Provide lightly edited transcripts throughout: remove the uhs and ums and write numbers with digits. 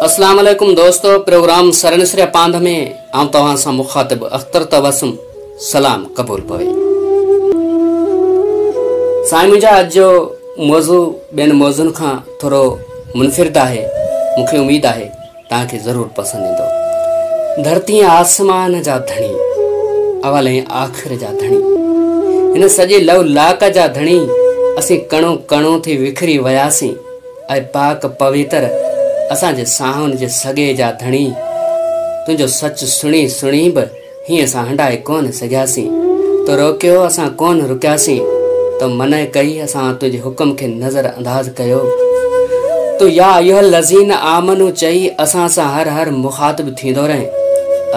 اسلام عليڪم دوستو پروگرام سرنسريا پانڌ ۾ آئون توهان سان مخاطب اختر تبسم سلام قبول پوي. سائين منهنجا اڄ جو موضوع ٻين موضوعن کان ٿورو منفرد آهي مون کي اميد آهي توهان کي ضرور پسند ايندو. ڌرتي ۽ آسمان جا ڌڻي، اول ۽ آخر جا ڌڻي، هن سڄي لو لاڪ جا ڌڻي، اسين ڪڻو ڪڻو ٿي وکري وياسين، اي پاڪ پويتر، اسان جي ساهن جي سڳي جا ڌڻي، تنهنجو سچ سڻي سڻي به هينئين سان هنڊائي ڪونه سگهياسين، تو روڪيو اسان ڪونه رڪياسين، تو منع ڪئي اسان تنهنجي حڪم کي نظر انداز ڪيو. تو يا ايها الذين آمنو چئي اسان سان هر هر مخاطب ٿيندو رهين،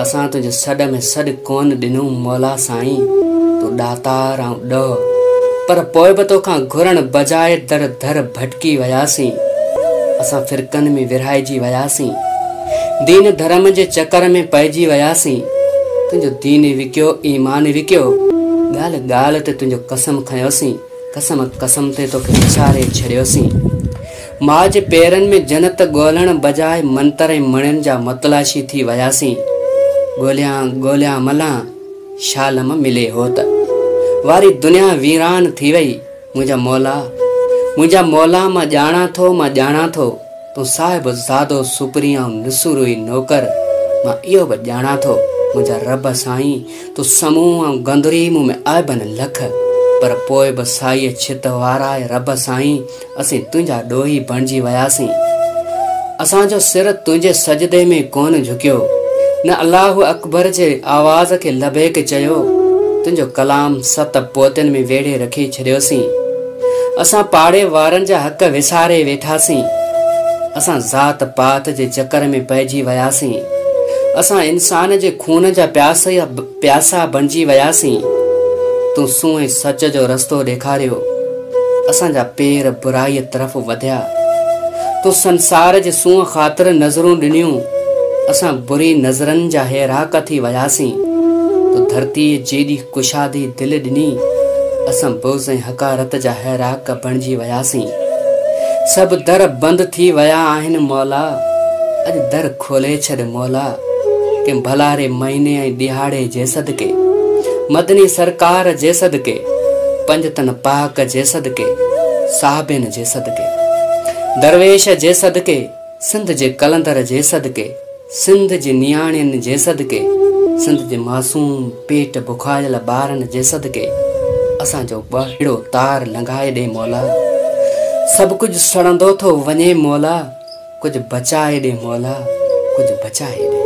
اسان تنهنجي سڏ ۾ سڏ ڪونه ڏنو مولا سائين تون ڏاتار آئون ڏوهه، پر پوء به توکان گهرڻ بجاء در در ڀٽڪي وياسين، اسان فرقن ۾ ورهائجي وياسين. دين ڌرم جي چڪر ۾ پئجي وياسين، تنهنجو دين وڪيو ايمان وڪيو، ڳالهه ڳالهه تي تنهنجو قسم کنيوسين، قسم قسم تي توکي وساري ڇڏيوسين. ماء جي پيرن ۾ جنت ڳولڻ بجاء منتر ۽ مڻين جا متلاشي ٿي وياسين. ڳوليان ڳوليان ملان، شال م ملي هوت. واري دنيا ويران ٿي وئي، منهنجا مولا، منهنجا مولا مان ڄاڻان ٿو مان ڄاڻان ٿو. تون صاحب زادو سپرين آئون نسورو ئي نوڪر، مان اهو به ڄاڻان ٿو منهنجا رب سائين، تون سمون آئون گندري مون ۾ عيبن لک، پر پوء به سائيء ڇت وارا اي رب سائين، اسين تنهنجا ڏوهي بڻجي وياسين. اسان جو سر تنهنجي سجدي ۾ ڪونه جهڪيو، نه الله اڪبر جي آواز کي لبيڪ چيو، تنهنجو ڪلام ست پوتين ۾ ويڙهي رکي ڇڏيوسين. اسان پاڙي وارن جا حق وساري ويٺاسين. اسان ذات پات جي چڪر ۾ پئجي وياسين. اسان انسان جي خون جا پياسا بڻجي وياسين. تون سونهن سچ جو رستو ڏيکاريو. اسان جا پير برائيء طرف وڌيا. تون سنسار جي سونهن خاطر نظرون ڏنيون. اسان بري نظرن جا هيراڪ ٿي وياسين. تو ڌرتيء جيڏي ڪشادي دل ڏني، اسان بغض ۽ حقارت جا هيراڪ بڻجي وياسين. سڀ در بند ٿي ويا آهن مولا، اڄ در کولي ڇڏ مولا، ڪنهن ڀلاري مهيني ۽ ڏهاڙي جي صدقي، مدني سرڪار جي صدقي، پنجتن پاڪ جي صدقي، صحابين جي صدقي، درويش جي صدقي، سنڌ جي قلندر جي صدقي. سنڌ جي نياڻين جي صدقي، سنڌ جي معصوم پيٽ بکايل ٻارن جي صدقي، اسان جو ٻيڙو تار لنگهائي ڏي مولا. سڀ ڪجهه سڙندو ٿو وڃي مولا، ڪجهه بچائي ڏي مولا، ڪجهه بچائي ڏي.